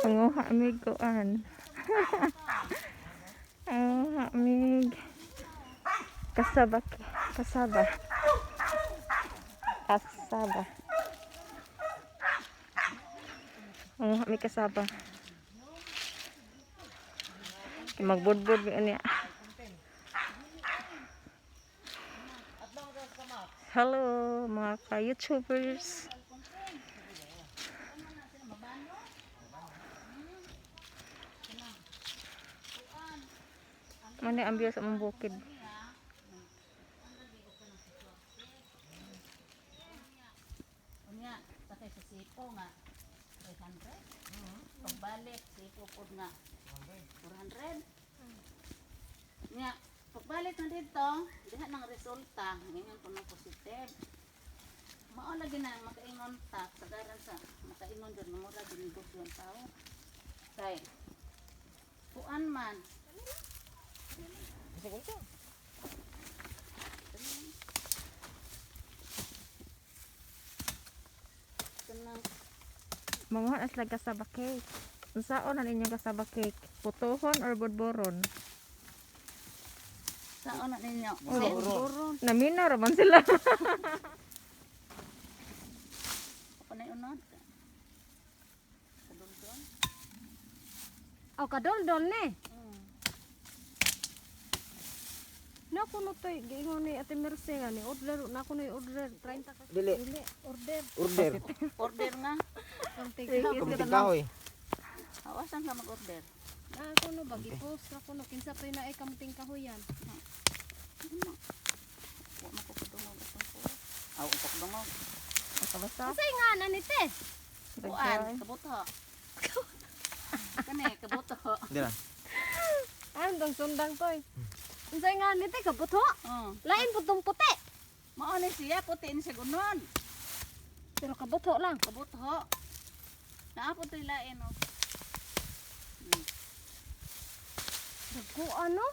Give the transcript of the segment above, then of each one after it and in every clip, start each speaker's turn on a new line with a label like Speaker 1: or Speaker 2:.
Speaker 1: Panguha mig kuan. Panguha mig kasaba kasaba. Kasaba. Panguha mig kasaba. Kay magbudbud mi unya. Hello mga ka-YouTubers. Muna ang view sa among bukid.
Speaker 2: Unya, sakay sa sipo nga 300. Pagbalik sipo pod nga 400. Nya, pagbalik na dito, diha nang resulta, ingon ko na positive. Mao lagi na makaingon ta sagaran sa makaingon jud nga mura dinegosyo ang tao. Kay kuan man. Kanang
Speaker 1: Manguha na sila kasaba cake. Unsaon na ninyong kasaba cake? Putuhon or budboron?
Speaker 2: Saan na ninyo?
Speaker 1: Oh. Namina ra man sila.
Speaker 2: Ako na unod. Kaduldon.
Speaker 3: Aw kadoldol ne. Na kuno toy giingon ni Ate Mercy nga ni order na kuno order 30 ka.
Speaker 4: Dili.
Speaker 3: Dili order.
Speaker 4: Order.
Speaker 2: Order nga.
Speaker 3: Kaunti
Speaker 4: Kamuting kahoy.
Speaker 2: Awasan ka mag-order.
Speaker 3: Na kuno ba gipost na kuno kinsa toy naay kamuting kahoyan.
Speaker 2: Ano? Wa mo ko kadungog atong ko. Aw, ko kadungog.
Speaker 1: Basta.
Speaker 3: Unsay nga na ni te?
Speaker 2: Kuan, kabuto. Kani, kabuto.
Speaker 4: Hindi na.
Speaker 3: Ay dong sundang toy. Unsay nga ni te kabuto?
Speaker 2: Oh.
Speaker 3: Lain pud tong puti.
Speaker 2: Mao ni siya puti ni siya gunon.
Speaker 3: Pero kabuto lang.
Speaker 2: Kabuto. Naa po to'y lain oh.
Speaker 3: Dagko ano?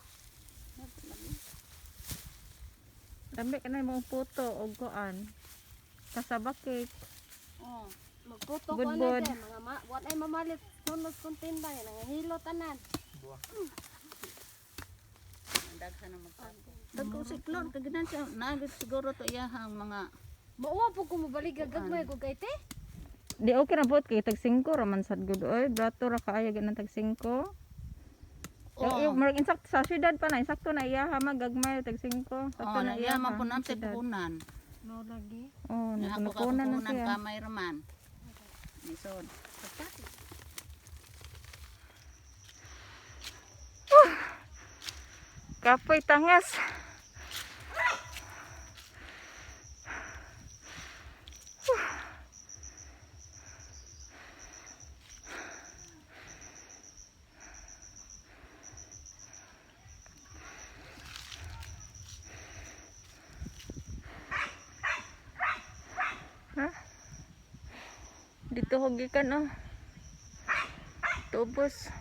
Speaker 1: Dami ka na mong puto og kuan. Kasaba cake.
Speaker 2: Oh.
Speaker 3: Magputo ko
Speaker 1: Budbud.
Speaker 3: ano te mga ma wa ay mamalit sunod kong tinda nangahilo tanan.
Speaker 2: Ang daghan na magtago. Dagko siklon kaginan siya nagit siguro to iyahang mga
Speaker 3: Mauwa po ko mobalik gagmay ko kay te.
Speaker 1: Di okay na po kay tag 5 ra man sad gud oy. Brato ra kaayo ganang tag 5.
Speaker 2: Oh.
Speaker 1: Yung murag insakto sa syudad pa na insakto na iya ha magagmay tag 5. Sakto
Speaker 2: Oh,
Speaker 1: na
Speaker 2: na
Speaker 1: iya
Speaker 2: iya man po nang sa puhunan.
Speaker 3: No lagi.
Speaker 1: Oh,
Speaker 2: Na ako ka
Speaker 1: napunan na
Speaker 2: puhunan
Speaker 1: siya.
Speaker 2: kamay raman. Lisod.
Speaker 1: Kapoy tangas. Ha? Dito hogikan oh. Tubos.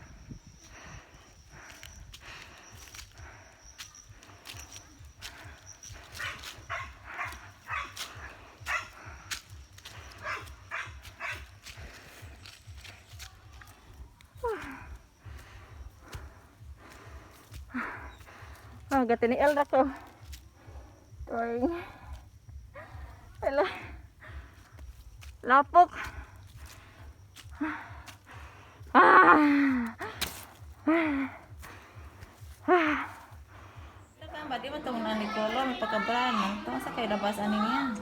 Speaker 1: Ah, gati ni Elda ko. Tuwing. Hala. Lapok. Ah.
Speaker 5: Ba di man tong ni color may pagka-brown. Tong sa kay labas ani niya.